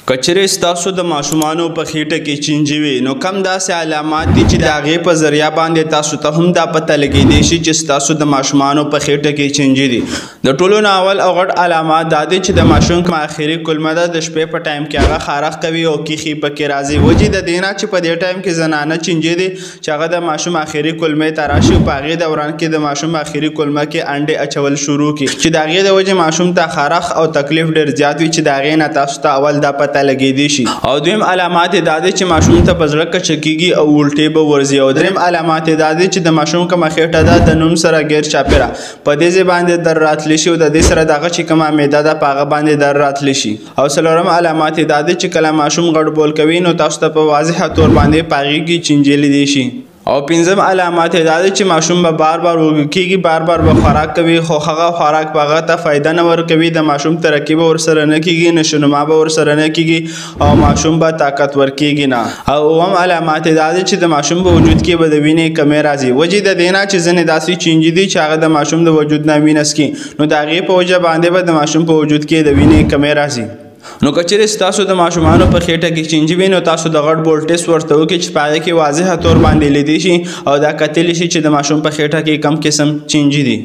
که چېرې ستاسو د ماشومانو په خېټه کې چینجي وي، نو کم داسې علامات دي چې د هغې په ذریعه باندې تاسو ته هم دا پته لګېدی شي چې ستاسو د ماشومانو په خېټه کې چینجي دي. د ټولو نه اول او غټ علامات دا دي چې د ماشوم کومه اخري کلمه ده، د شپې په ټایم کې هغه خارښ کوي او کیخي پکې راځي. وجې د دې نه چې په دې ټایم کې زنانه چینجي دي چې هغه د ماشوم اخري کلمې ته راشي او په هغې دوران کې د ماشوم اخري کلمه کې انډې اچول شروع کړي، چې د هغې د وجې ماشوم ته خارښ او تکلیف ډېر زیات وي، چې د هغې نه تاسو ته اول دا پته لګېدی شي. او دویم علامات یې دا دی چې ماشوم ته په زړه کچه کېږي او الټې به ورځي. او دریم علامات یې دا دی چې د ماشوم کومه خېټه ده، د نوم سره ګیر چاپېره په دې ځای باندې در راتلی شي او د دې سره دغه چې کومه معده ده، په هغه باندې در راتلی شي. او څلورم علامات یې دا دی چې کله ماشوم غټ بول کوي، نو تاسو ته په واضحه طور باندې په هغې کې چینجی لیدی شي. او پنځم علامات یې دا دی چې ماشوم به بار بار وږی کېږي، بار بار به خوراک کوي، خو هغه خوراک به هغه ته فایده نه ورکوي، د ماشوم ترقي به ورسره نه کېږي، نشونما به ورسره نه کېږي او ماشوم به طاقتور کېږي نه. او اووم علامات یې دا دی چې د ماشوم په وجود کې به د وینې کمی راځي. وجې د دې نه چې ځینې داسې چینجي دي چې هغه د ماشوم د وجود نه وینه څکي، نو د هغې په وجه باندې به د ماشوم په وجود کې د وینې کمی راځي. نو که چېرې ستاسو د ماشومانو په خېټه کې چینجي وي، نو تاسو د غټ بول ټیسټ ورته وکړئ چې په هغې کې واضحه طور باندې لیدی شي او دا کتلی شي چې د ماشوم په خېټه کې کم قسم چینجي دي.